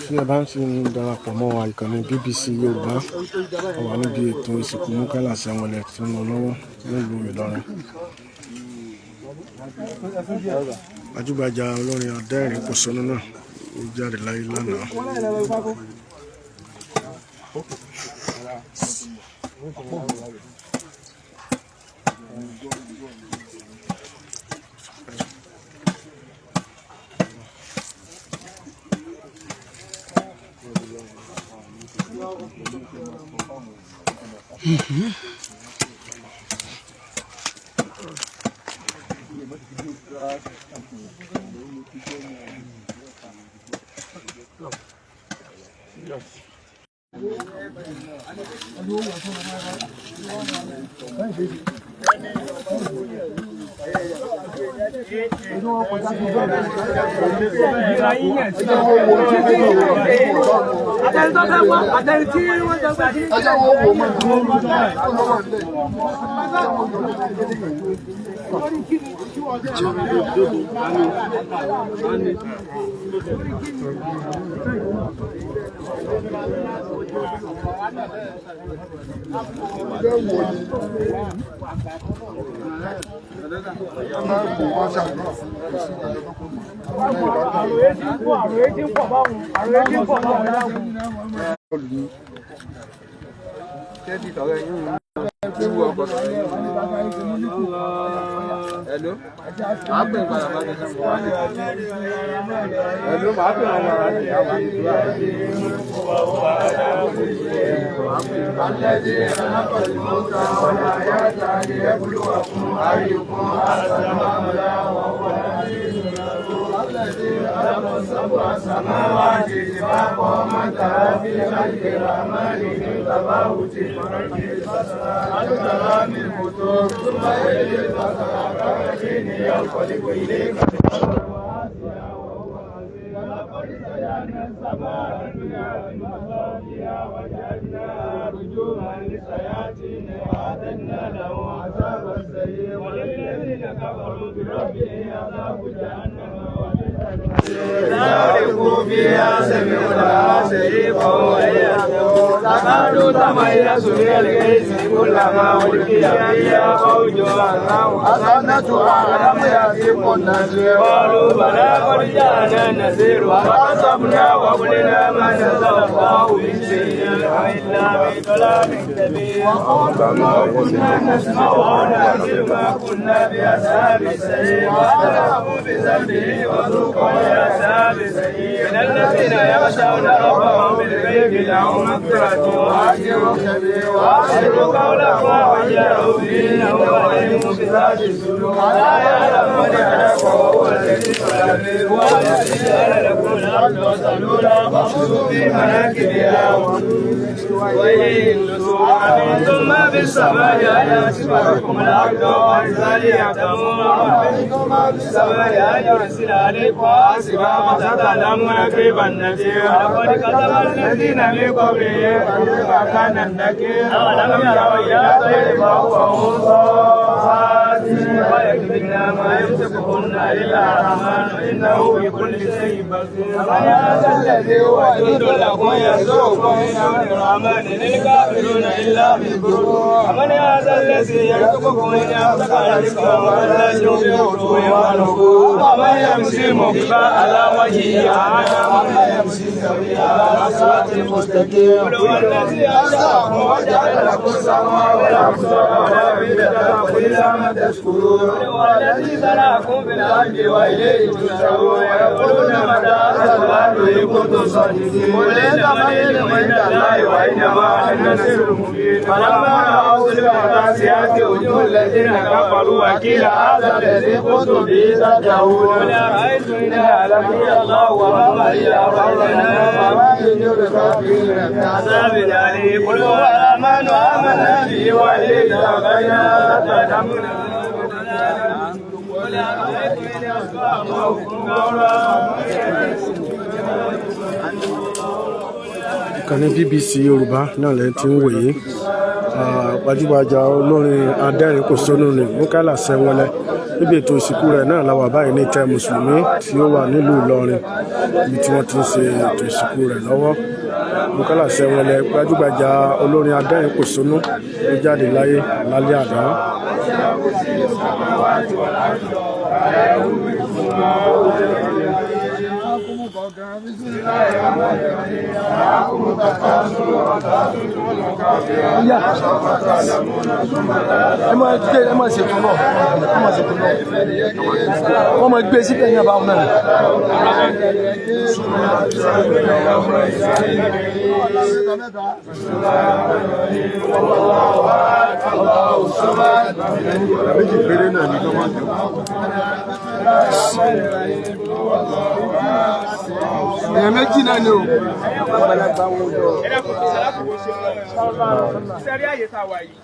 Tí ẹ bá ń ṣe ń darapọ̀ mọ́ wa, ìkànnì BBC Yorùbá, a wà níbi ètò ìsìnkú Mukaila Sẹ́wọ̀nlẹ̀ tí ń lọ lọ́wọ́ nílùú Ìlọrin. Gbajúgbajà olórin adẹ́rìn pòṣónú náà ó jáde láyé lánàá. ويكفينا ما يمسكهن إلا الرحمن إنه بكل شيء بصير. من هذا الذي هو جند لكم يرزقكم من الرحمن إن الكافرون إلا في غرور. أمن هذا الذي يرزقكم إن أمسك رزقه ولا ينفق ونفور. ومن يمشي مكبا على وجهه أعمى ومن يمشي سويا على صراط مستقيم. هو الذي أنشأكم وجعل لكم السمع والأبصار والأفئدة قليلا ما تشكرون. هو الذي ذراكم في الأرض وإليه تحشرون. ويقولون متى هذا الوعد إن كنتم صادقين. قل إنما العلم عند الله وإنما أنا نذير مبين. فلما رأوا زلفة سيئت وجوه الذين كفروا وقيل هذا الذي كنتم به تدعون. قل أرأيتم إن أهلكني الله ومن معي أو فما يجير الكافرين من عذاب أليم. قل هو الرحمن آمنا به وإليه توكلنا. قل أرأيتم إن أصبح ماؤكم غورا. Ìkànnì BBC Yorùbá náà lẹ́yìn tí ń wò yìí. Gbajúgbajà olórin adẹ́rìn-pòṣónú ni Múkàílà Sẹ́wọ́lẹ́. Níbi ètò ìsìnkú rẹ̀ náà la wà báyìí ní ìtẹ́ Mùsùlùmí tí ó wà nílùú Ìlọrin, ibi tí wọ́n ti ń ṣe ètò ìsìnkú rẹ̀ lọ́wọ́. Múkàílà Sẹ́wọ́lẹ́, gbajúgbajà olórin adẹ́rìn-pòṣónú, ló jáde láyé lálẹ́ àná. Ẹ máa gbé, ẹ máa ṣètò náà, ẹ máa ṣètò náà, wọ́n máa gbé síbẹ̀ ní àbáwọn náà. Méjì péré náà ni kọ́mọ́ jù. Èèyàn méjì náà ni o. Sẹ́rí àyè tá a wà yìí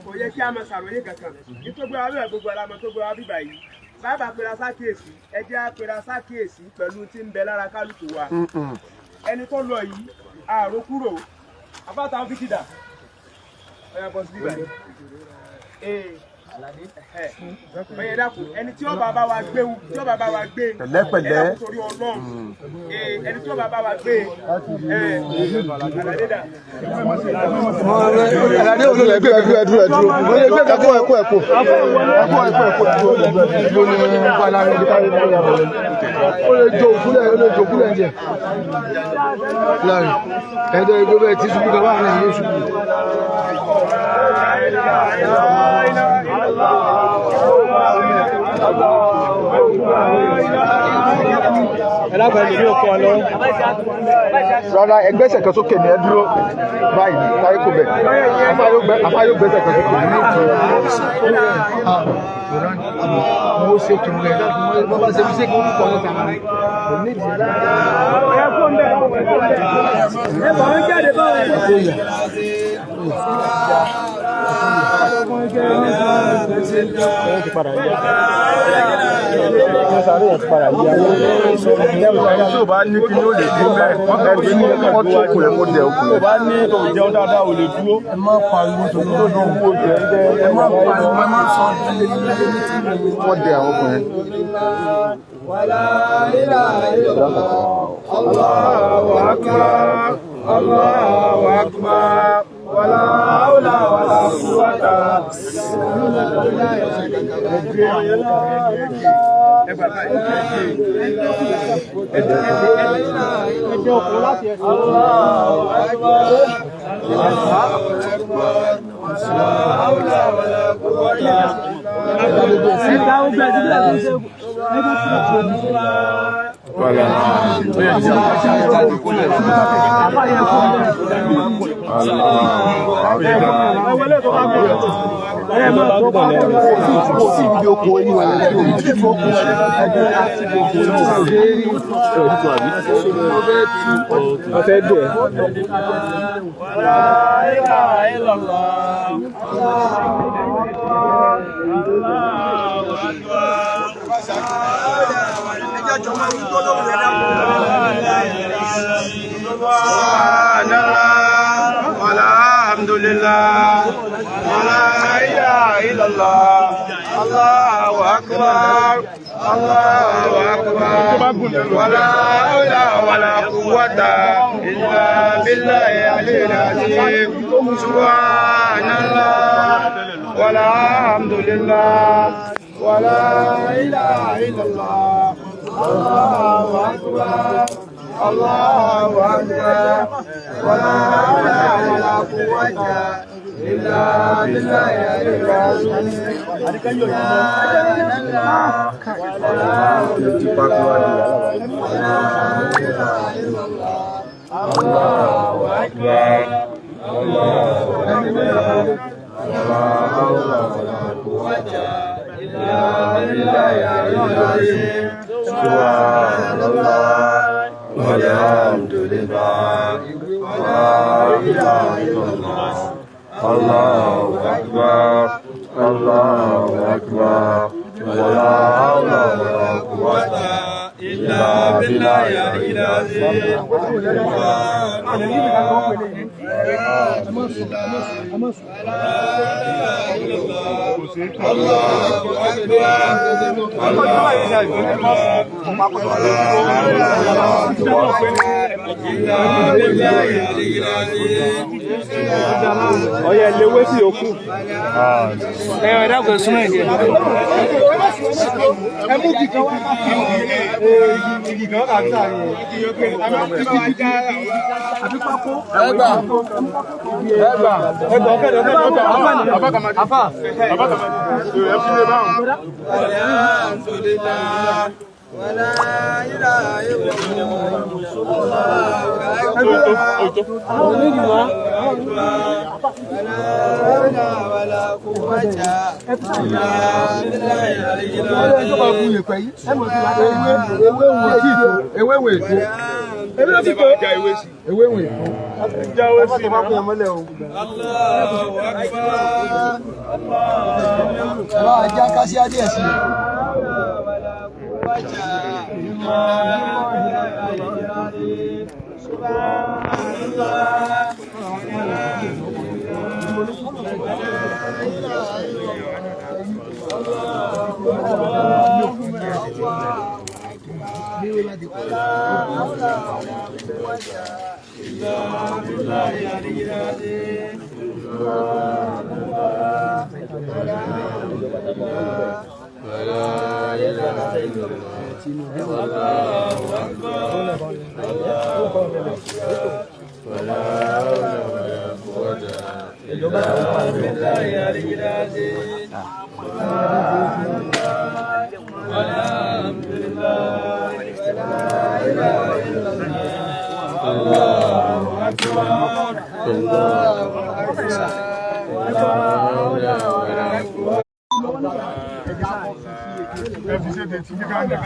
kò yẹ kí a máa ṣàròyé kankan nítorí àwọn abẹ́rẹ́ gbogbo alamọ tó gbọ́ bíbà yìí bàbá pera sákèésí, ẹ jẹ́ á pera sákèésí pẹ̀lú tí ń bẹ lára kálukú wa. Ẹni tó lọ yìí àrò kúrò àbáta ń fi kìdà ọ̀yà bọ̀ sí bíbà yìí. Bẹ́ẹ̀ dákun, ẹni tí ó bá bá wa gbé, tí ó bá bá wa gbé Pẹ̀lẹ́pẹ̀lẹ́. Ẹ dákun torí Ọlọ́run, ẹni tí ó bá bá wa gbé Àlàdé dà. Àlàdé olóòlù ẹgbẹ́ ẹdúró ẹdúró ẹdúró ẹgbẹ́ ẹkọ ẹkọ ẹkọ ẹkọ ẹkọ ẹkọ ẹdúró ní bala ní káyé ní ọ̀yà bọ̀lẹ̀. Ó lè jo òkúlẹ̀, ó lè jo òkúlẹ̀ ń jẹ. Láàrin ẹ̀dọ̀ ẹgbẹ́ bẹ́ẹ̀ tí ṣubú kan wà ní ìlú ṣubú. Rárá, ẹgbẹ́sẹ̀ kan sókè ní ẹ dúró báyìí táyé kò bẹ̀. Afá yóò gbẹ́sẹ̀ kan sókè ní ìtì. Mo ṣe kìnnìún rẹ̀ bọ́ bá ṣe fi ṣe kí wọ́n kọ́ ọ́ta kò ní ìdí. Tí o bá ní kí ni ó lè dúró bẹ́ẹ̀, ẹni ní wọ́n tó okùn yẹn kó dẹ okùn Ẹ yẹn. má pariwo tó lọ náà. Ẹ má pariwo, ẹ má sọ di Wọ́n dẹ àwọn okùn yẹn. Allahu akbar, Allahu akbar, wala hawla wala quwwata. Allahu akbar, Allahu akbar, wala hawla wala quwwata. Sí ibi oko inú ẹ̀ lẹ́yìn òbí. Wọ́n fẹ́ dùn ẹ́. La ilaha illallah. Allahu akbar. Subhanallah, walhamdulillah, wala ilaha illallah. Allahu akbar. Allahu akbar. Wala hawla wala quwwata illa billahi aliyil azim. Subhanallah. Walhamdulillah. Wala ilaha illallah. Allahu akbar. Allahu akbar. Wala hawla wala quwwata illa billahi aliyil azim. Subhanallah. Allahu akbar. Allahu akbar. Wala hawla wala quwwata illa billahi aliyil azim. Subhanallah. Walhamdulillah. Wala ilaha illallah. Allahu akbar. Allahu akbar. Wala hawla wala quwwata illa billahi aliyil azim. Allahu akbar. Illa billahi aliyil azim. Ọyẹ lewé sí òkú. Ẹ ẹ dákun súnmọ́ ìdí. Ẹ mú kìkan wá igi kan kà sáà àbí pákó. Ẹgbà ẹgbà Ẹgbà ọ̀kẹ́dẹ̀ ọ̀kẹ́dẹ̀ ọ̀kẹ́dẹ̀ afa. Ẹ fi lé báwọn. Alhamdulillah. Wala ilaha illallah. Wala quwwata illa billahi aliyil Ọlọ́run tó bá bu ìpẹ́ yìí, ẹ mọ̀ sí ewé wò tí ìtò, ewé wò ètò. Ewé ló ti pé. Ewé wò ètò. Jáwé sí Ẹ má kó yẹn mọ́lẹ̀ o. Allahu akbar. Ẹ bá wa já kásíá díẹ̀ sí i. Ẹ fi ṣe tètè bí ká nà.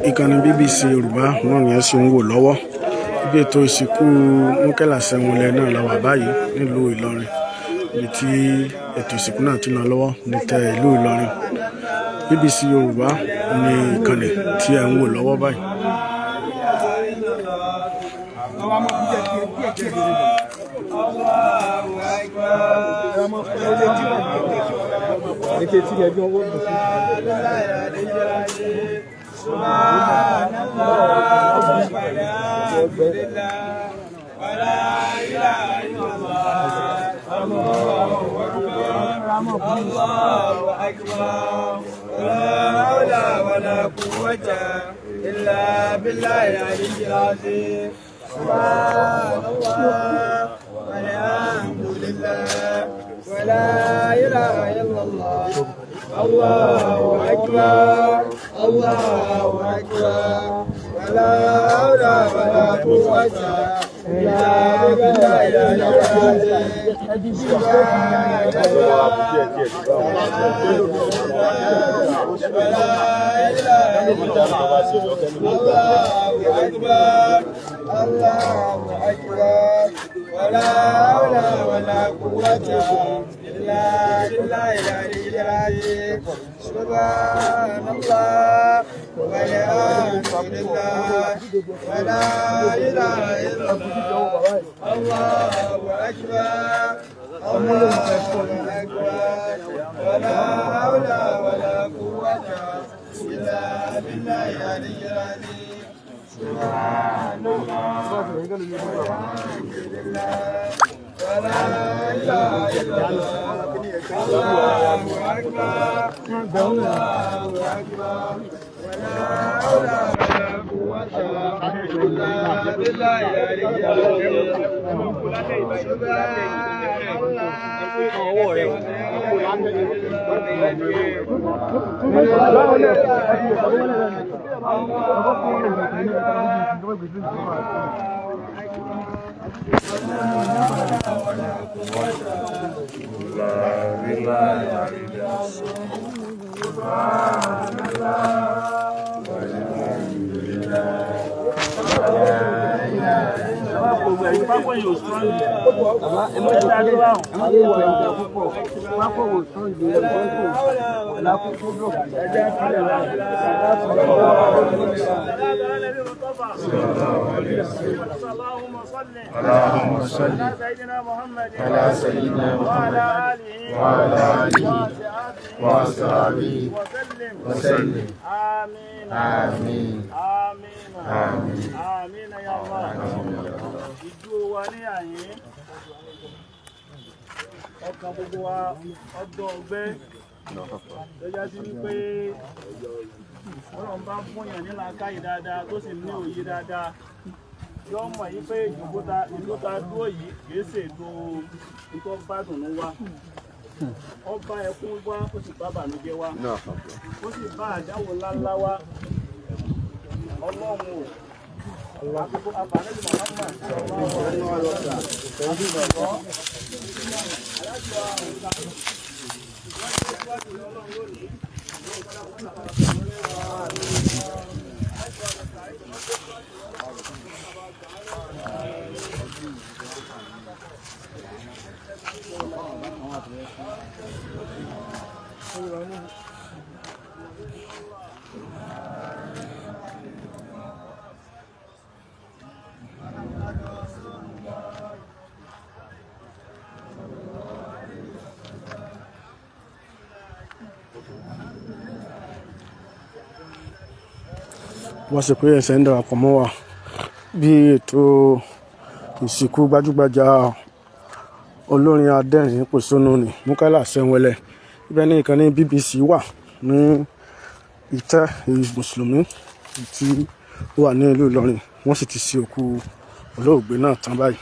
Ìkànnì BBC Yorùbá náà ni ẹ sì ń wò lọ́wọ́. Ibi ètò ìsìnkú Mukaila Sẹ́wọ̀nlẹ̀ náà la wà báyìí nílùú Ìlọrin, ibi tí ètò ìsìnkú náà ti lọ lọ́wọ́ ní tẹ ìlú Ìlọrin. BBC Yorùbá ní ìkànnì tí ẹ ń wò lọ́wọ́ báyìí. Allahu akbar. Wala hawla wala quwwata illa billahi aliyil azim. Subhanallah. Walhamdulillah. Wala ilaha illallah. Allahu akbar. Allahu akbar. Wala hawla wala quwwata illa billahi aliyil azim. Allahu akbar. Allahu akbar. Wala hawla wala quwwata illa إلا بالله العلي العظيم. سبحان الله والحمد لله ولا إله إلا الله، الله أكبر، الله أكبر، ولا حول ولا قوة إلا بالله العلي العظيم. سبحان الله والحمد لله ولا إله إلا الله، الله أكبر، الله أكبر، ولا حول ولا قوة إلا بالله العلي العظيم. سبحان اللهم صل اللهم صل على سيدنا محمد على سيدنا محمد وعلى آله وعلى آله وأصحابه وأصحابه وسلم. وسلم. آمين. آمين. آمين. آمين. آمين يا الله. Ìdúró wa ní àyín, ọkàn gbogbo wa ọdọ ọgbẹ́ lọ́jà sí wípé Ọlọ́run bá fún yàn ní làákàyè dáadáa tó sì ní òye dáadáa, yọ mọ̀ yí pé ìjòkóta ìlúta dúró yìí kìí ṣètò nǹkan bá dùnú wa. Ó bá ẹkún wá, ó sì bá bànújẹ́ wá, ó sì bá àdáwò ńláńlá wá. Ọlọ́run ò àkókò àbánẹ́bí Muhammad sallallahu alaihi wasallam. Wọ́n ṣe pé ẹsẹ̀ ń darapọ̀ mọ́ wa bí ètò ìsìnkú gbajúgbajà olórin adẹ́rìn pòṣónú ni Mukaila Sẹ́wẹ́lẹ̀. Ibẹ̀ ní ìkànnì BBC wà ní ìtẹ́ mùsùlùmí tí ó wà ní ìlú Ìlọrin. Wọ́n sì ti sin òkú olóògbé náà tán báyìí.